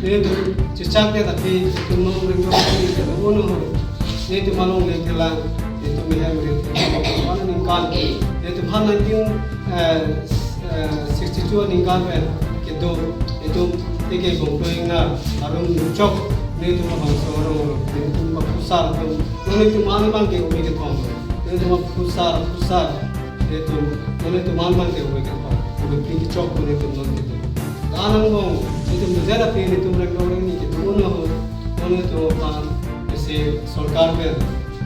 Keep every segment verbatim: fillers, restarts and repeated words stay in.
Nelitum chechak det aphi, itum non ringro ni ke uno ho. Nelitum alongle kelang, nelitum mehem rit. Mana ningkan, nelitum han nineteen, eh, eh, sixty-two aningkan pen kedo, nelitum teke bongplo ingnar, arum chok, nelitum labangso arong, nelitum aphusar atum, non nelitum an abang ke ove kethom, nelitum aphusar, aphusar, nelitum, non nelitum an abang ke ove kethom, ove phli kechok, nelitum non kedo. Anang bong, nelitum duzar aphi nelitum rengdong rengni kedo uno ho, non nelitum aphan, isi sorkar pen,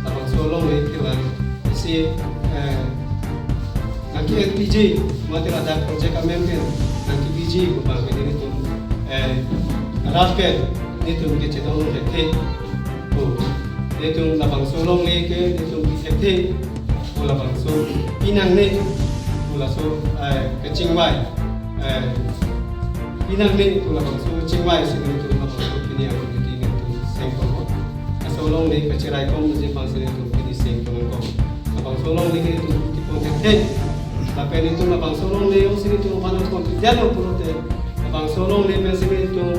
labangso alongle kelang, isi, eh, nangke-en piji, mate ladak project amen pen, nangke-en piji, pu abang pen nelitum, eh, rat pen, nelitum kechedon thekthe. Pu, nelitum labangso alongle ke, nelitum thekthe. Pu labangso pi nangne, pu laso, eh, kachingvai, eh, pi nangne, pu labangso chingvai si nelitum labangso pini a-committee nelitum sengkon ho. Laso alongle kacheraikom je aphan si nelitum pini sengkon ho. Labangso alongle ke nelitum kipon thekthe. Lapen nelitum labangso alongle ong si nelitum aphan confident lo pulote, labangso alongle pen si nelitum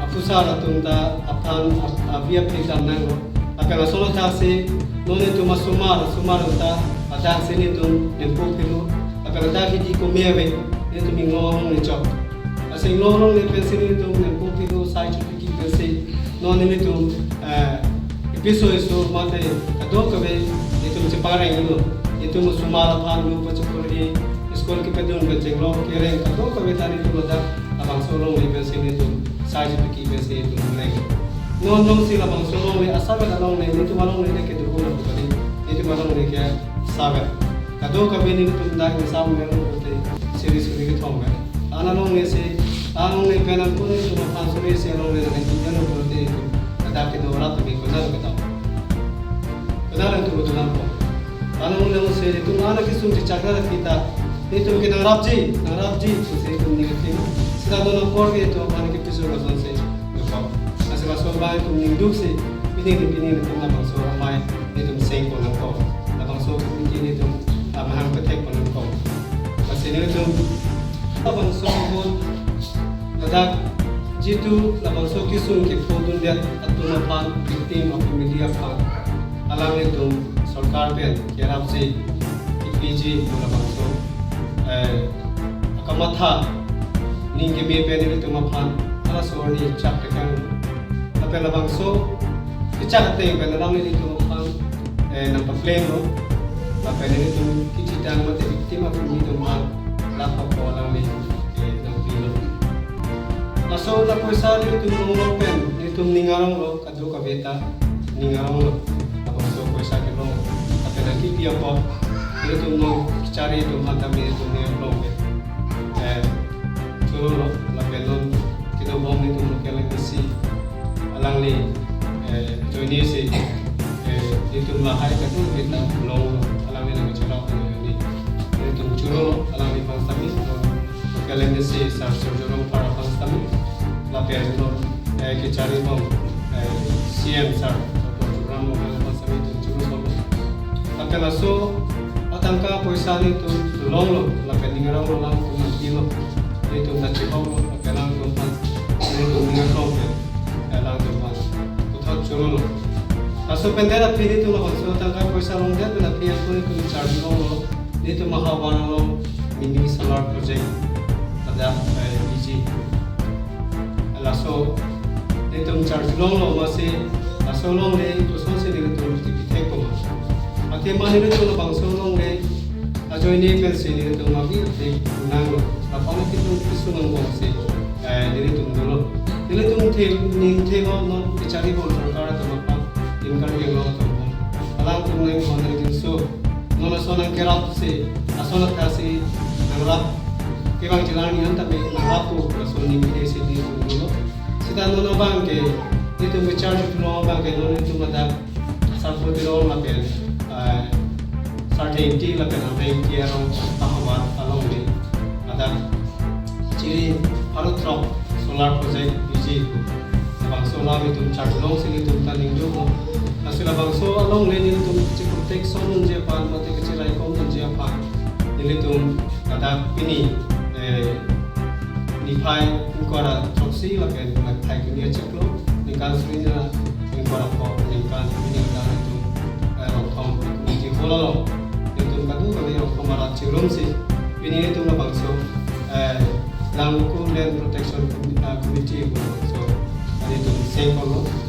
aphusar atum ta aphan ap-, avi aphi dam nanglo. Lapen laso athak si non nelitum asomar, asomar ta ladak si nelitum nempo philo. Lapen ladak hidi kome ave, nelitum Inglong alongle chok. Lasi Inglong alongle pen si nelitum nempo philo, sai chotiki pen si non nelitum, eh, episode so mate kadokave nelitum chepareng lo. Nelitum asomar aphan lo pachapur hi, school kepadun pen chenglok kereng kadokave ta nelitum ladak labangso alongle pen si nelitum sai chotiki pen si nelitum reng. Non non si labangso alongle asavet alongle, nelitum alongle le kedo uno pu kali, nelitum alongle ke asavet. Kadokave nelitum dak ni sam melo pute siri siri kethom ave. An alongle si, an alongle pen an pune nelitum aphan suri si alongle nang nelitum jalo pute nelitum ladak kedo rat tumi konat kedam. Konat nang turu kedam po. An alongle si nelitum an akesung chechak det aphi ta, nelitum ke nangrapji, nangrapji pusi nelitum ning atheng. Sita non apor ke nelitum aphan kepiso lason si. Lasi laso abang nelitum ningduk si, pini ni pini nelitum labangso amei nelitum sengkon nangkok. Labangso committee nelitum, ah, mahang pethekpon nangkok. Lasi nelitum labangso ahut ladak jitu labangso kesung kephodundet atum aphan, victim a-family aphan, alanglitum sorkar pen kerapji, kepiji pu labangso, eh, akamatha ning keme pen nelitum aphan halaso arni chak tekang. Lapen labangso kechak ateng pen alangli nelitum aphan, eh, nangpaplenglo. Lapen nelitum kechitang mate victim a-family atum aphan lakh koko alangli, eh, nangpilo. Laso la poisa nelitum longlo pen nelitum ning aronglo, kadokave ta ning aronglo. Labangso poisa kelong, lapen nangkepi apot nelitum non kachari atum aphan tame nelitum ning aronglo pen, eh, chorolo, lapen non kedobom nelitum local M A C alangli, eh, ajoine si, eh, nelitum lahai kadokave ta longlo, alangli nangcherap ajoine. Nelitum chorolo, alangliphan sitame, local M A C Sir Surjya Rongphar aphan sitame, lapen non, eh, kacharibom, eh, C M Sir Doctor Tuliram Ronghang aphan sitame nelitum chorolo. Lapen laso atangka poisa nelitum longlo, lapen ning aronglo, alangtum nangpilo, nelitum nangchehoklo, lapen alangtum aphan nelitum ning arong pen, eh, alangtum aphan puthot chorolo. Laso pen det aphi nelitum labangso atangka poisa longdet pen aphi ako nelitum charjulonglo, nelitum ahavar along mini solar project pada, eh, piji. Laso nelitum charjulonglo, amatsi laso alongle kosonsi nelitum chepithekpo ma. Athema nelitum labangso alongle ajoine pensi nelitum avi athek nanglo. Lapen nelitum kesung angbong si, eh, nelitum dolo. Nelitum the, ning thema non kacharibom sorkar atum aphan, ning Karbi Anglong atum aphan. Alangtum nangkehon nangdinso. Non laso nangkerap si, laso nangtha si, nangrap. Kevang jilang ni an tame nangrap pu, laso ning the si nelitum dolo. Sita non abang ke, nelitum kecharjulong abang ke, non nelitum ladak Sarpo Teron lapen, eh, Sar Jayenti lapen Amreng Ingti arong ahavar alongle ladak chiri pharo throk solar project piji. Labangso alam nelitum charjulongsi nelitum ta ningduklo. Lasi labangso alongle nelitum kacheprotection unji aphan, mate kacheraikom unji aphan nelitum ladak pini, eh, ni Niphai ingkoi ra throksi lapen niphai kini achiklo, ningkan suri ra ingkoi ra pho, ningkan, ningkan itum, eh, Rongkhong community hall along itum kadokave Rongkhong arat chingrumsi pini itum labangso, eh, Langvoku Land Protection Com-, eh, Committee pu labangso itum sengpon lo.